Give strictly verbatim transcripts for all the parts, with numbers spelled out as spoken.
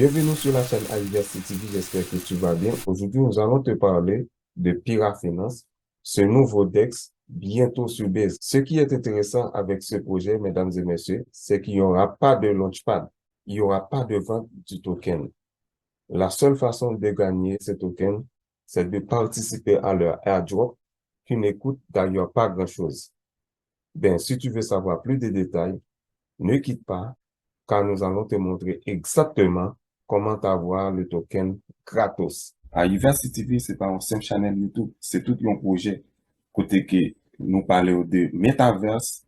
Bienvenue sur la chaîne Ayiverse T V, j'espère que tu vas bien. Aujourd'hui, nous allons te parler de Pira Finance, ce nouveau dex bientôt sur Base. Ce qui est intéressant avec ce projet, mesdames et messieurs, c'est qu'il n'y aura pas de launchpad, il n'y aura pas de vente du token. La seule façon de gagner ce token, c'est de participer à leur airdrop qui ne coûte d'ailleurs pas grand-chose. Ben, si tu veux savoir plus de détails, ne quitte pas, car nous allons te montrer exactement comment avoir le token gratos. Ayiverse T V se pa yon senp chanèl YouTube, se tout yon pwojè kote ke nou pale w de metaverse,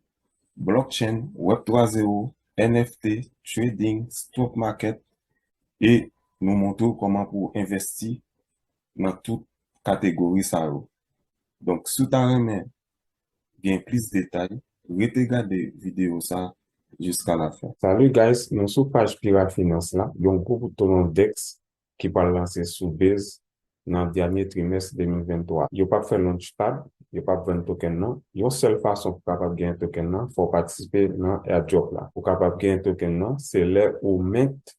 blockchain, web twa zewo, N F T, trading, stock market, e nou montre w kòman pou w envesti nan tout kategori sa yo. Donk, si w ta renmen gen plis detay, rete gade videyo sa jiska la fen. Salut guys, nou sou paj Pira Finance la, yon gwo bouton nan dex ki pral lanse sou Base nan dènye trimès de mil venntwa. Yo p ap fè launchpad, yo p ap vann token nan. Yon sèl fason pou w kapab gen token nan, fò w patisipe nan airdrop la. Pou w kapab gen token nan, se lè ou mint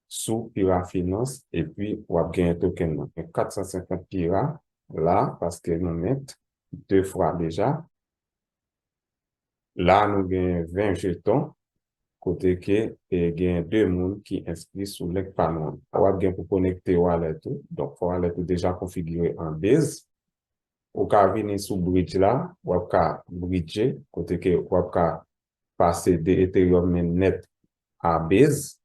sou Pira Finance epi w ap gen token nan. Gen kat san senkant Pira la, paske nou mint de fwa deja. La, nou gen ven jeton, kote ke e, gen de moun ki enskri sou link pa nou an. W ap gen pou konekte wallet ou. Donk, wallet ou deja konfigire an Base. Ou ka vini sou bridge la, w ap ka bridge, kote ke w ap ka pase de Ethereum mainnet a Base.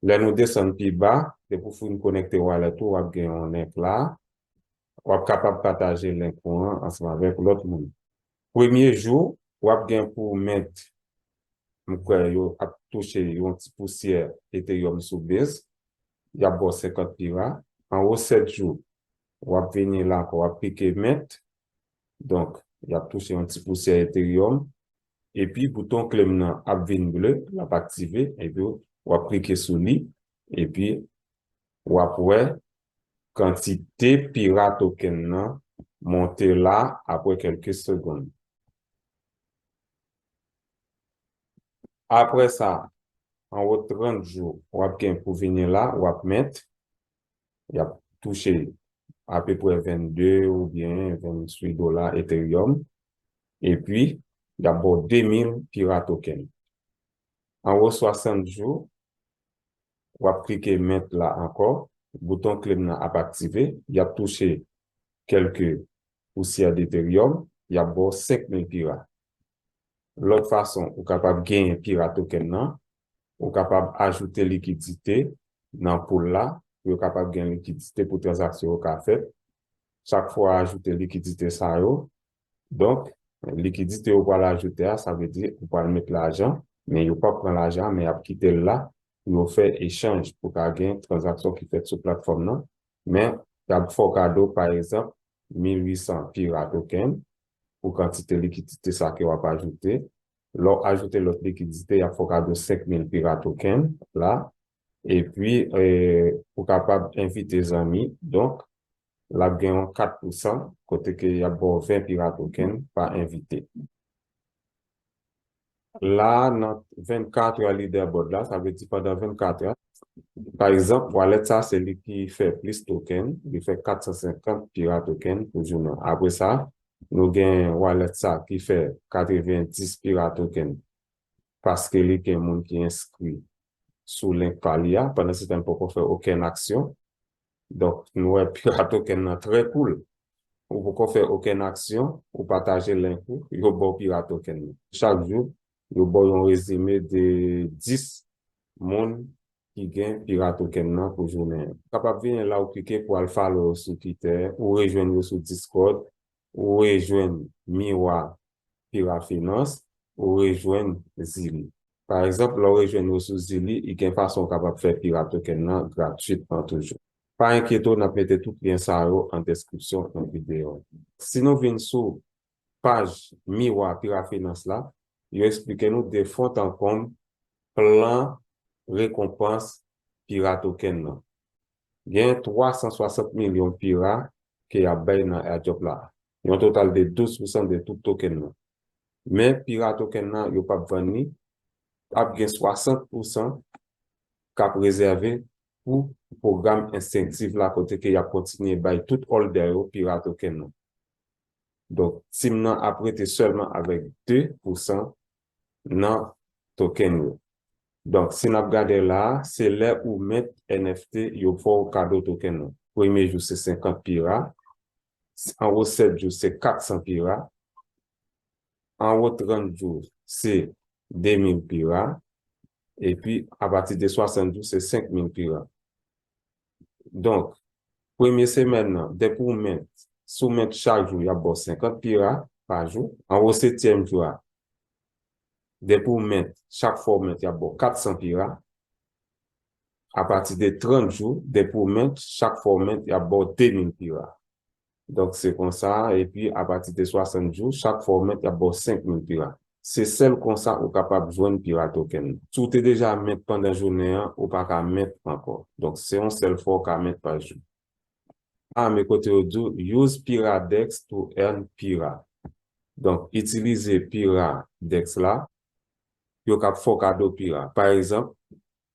Lè nou desann pi ba, depi w fin konekte wallet ou, w ap gen yon link la. W ap kapab pataje link ou an ansanm avèk lòt moun. Premye jou, w ap gen pou mint, m kwè yo ap touche yon ti pousyè Ethereum sou Base, y ap ba w senkant Pira. Anwo sèt jou, w ap vini la ankò, w ap klike mint. Donk, y ap touche yon ti pousyè Ethereum. Epi, bouton kle m nan ap vin ble, l ap aktive, epi w ap klike sou li, epi w ap wè kantite Pira token nan monte la apre kèlke segonn. Apre sa, anwo trant jou, w ap gen pou vini la, w ap mint, y ap touche apeprè vennde oubyen venntuit dola Ethereum, epi y ap ba w de mil Pira token. Anwo swasant jou, w ap klike mint la ankò, bouton kle m nan ap aktive, y ap touche kèlke pousyè d'Ethereum, y ap ba w senk mil Pira. Lòt fason ou kapab genyen Pira token nan, ou kapab ajoute likidite nan pool la, pou yo kapab gen likidite pou tranzaksyon yo ka fèt. Chak fwa w ajoute likidite sa yo, donk, likidite ou pral ajoute a, sa vle di ou pral met lajan, men yo p ap pran lajan an, men y ap kite l la pou yo fè echanj, pou ka gen tranzaksyon ki fèt sou platfòm nan. Men, y ap fè w kado, pa egzanp, mil uit san Pira token pou kantite likidite sa ke w ap ajoute. Lè w ajoute lòt likidite, y ap fè w kado senk mil Pira token la. Epi, e, ou kapab envite zanmi. Donk, l ap gen yon kat pousan, kote ke y ap ba w ven Pira token pa envite. La, nan vennkat è leaderboard la, sa vle di pandan vennkat è, pa egzanp, wallet sa se li ki fè plis token, li fè kat san senkant Pira token pou jounen. Apre sa, nou gen wallet sa ki fè katrevenndis Pira token, paske li gen moun ki enskri sou link pa li a, pandan se tan li poko fè okenn aksyon. Donk, nou wè Pira token nan trè cool. Ou poko fè okenn aksyon, ou pataje link ou, yo ba w Pira token nan. Chak jou, yo ba w yon rezime de dis moun ki gen Pira token nan pou jounen an. Ou kapab vini la ou klike pou al follow yo sou Twitter, ou rejwenn yo sou Discord, ou rejwenn Miwa Pira Finance, ou rejwenn Zili. Pa egzanp, lè w rejwenn yo sou Zili, i gen fason w kapab fè Pira token nan gratwitman toujou. Pa enkyete w, n ap mete tout lyen sa yo an deskripsyon nan videyo. Si nou vin sou paj Miwa Pira Finance la, yo eksplike nou de fond en comble plan rekonpans Pira token nan. Gen twa san swasant milyon Pira ke y ap bay nan airdrop la. Yon total de douz pousan de tout token nan. Men Pira token nan, yo p ap vann li, ap gen swasant pousan k ap rezève pou pwogram ensentiv la, kote ke y ap kontinye bay tout holder yo Pira token nan. Donk, team nan ap rete sèlman avèk de pousan nan token yo. Donk, si n ap gade la, se lè ou mint N F T, yo fè w kado token nan. Premye jou, se senkant Pira. Anwo sèt jou, se kat san Pira. Anwo trant jou, se de mil Pira. Epi, apati de swasant jou, se senk mil Pira. Donk, premye semèn nan, depi w mint, si w mint chak jou, y ap ba w senkant Pira pa jou. Anwo setyèm jou a, depi w mint, chak fwa w mint, y ap ba w kat san Pira. Apati de trant jou, depi w mint, chak fwa w mint, y ap ba w de mil Pira. Donk, se konsa, epi apati de swasant jou, chak fwa w mint, y ap ba w senk mil Pira. Se sèl konsa ou kapab jwenn Pira token. Si w te deja mint pandan jounen an, ou pa ka mint ankò. Donk, se yon sèl fwa w ka mint pa jou. A, men kote yo di w, use Pira Dex to earn Pira. Donk, itilize Pira Dex la, yo k ap fè w kado Pira. Pa egzanp,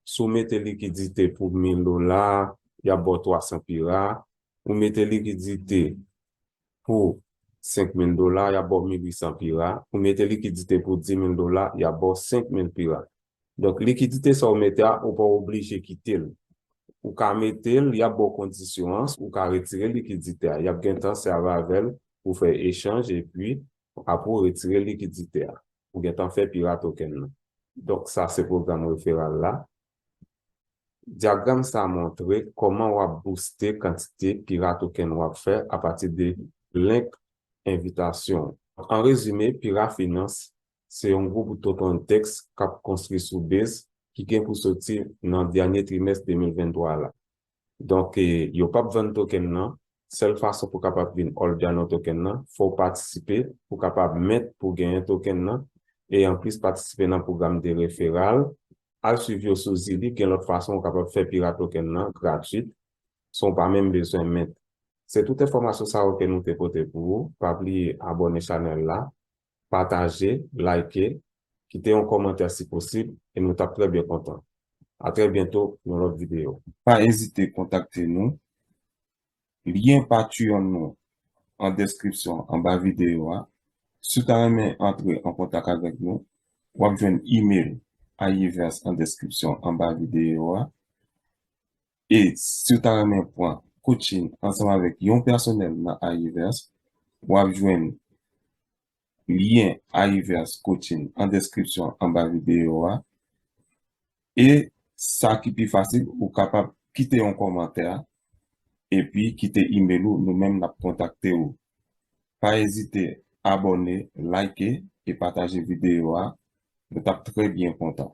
si w mete likidite pou mil dola, y ap ba w twa san Pira. Ou mete likidite pou senk mil dola, y ap ba w mil uit san Pira. Ou mete likidite pou dis mil dola, y ap ba w senk mil Pira. Donk, likidite sa w mete a, ou pa oblije kite l. Ou ka mete l, y ap ba w kondisyon an, ou ka retire likidite a. Y ap gentan sèvi avè l pou fè echanj, epi apre w retire likidite a. Ou gentan fè Pira token nan. Donk, sa se pwogram referral la. Dyagram sa a montre kòman w ap booste kantite Pira token w ap fè apati de link envitasyon. An rezime, Pira Finans se yon gwoup token dex k ap konstwi sou base ki gen pou soti nan dènye trimès de mil venntwa la. Donk, e, yo p ap vann token nan. Sèl fason pou w kapab vin holder nan token nan, fò w patisipe pou w kapab mint pou genyen token nan, e anplis patisipe nan pwogram de referral. Al swiv yo sou Zilli, gen lòt fason ou kapab fè Pira token nan gratwit, san w pa menm bezwen mint. Se tout enfòmasyon sa yo ke nou te pote pou ou. Pa bliye abòne chanèl la, pataje, like, kite yon kòmantè si posib, e nou t ap trè byen kontan. A trè byento pou yon lòt videyo. Pa ezite kontakte nou. Lyen Patreon nou an deskripsyon anba videyo a. Si w ta renmen antre an kontak avèk nou, w ap jwenn email Ayiverse an deskripsyon anba videyo a. E si w ta renmen pran coaching ansanm avèk yon pèsonèl nan Ayiverse, w ap jwenn lyen Ayiverse Coaching an deskripsyon anba videyo a. E sa ki pi fasil, ou kapab kite yon kòmantè epi kite email ou, nou menm n ap kontakte ou. Pa ezite abòne, like e pataje videyo a. Nou t ap trè byen kontan.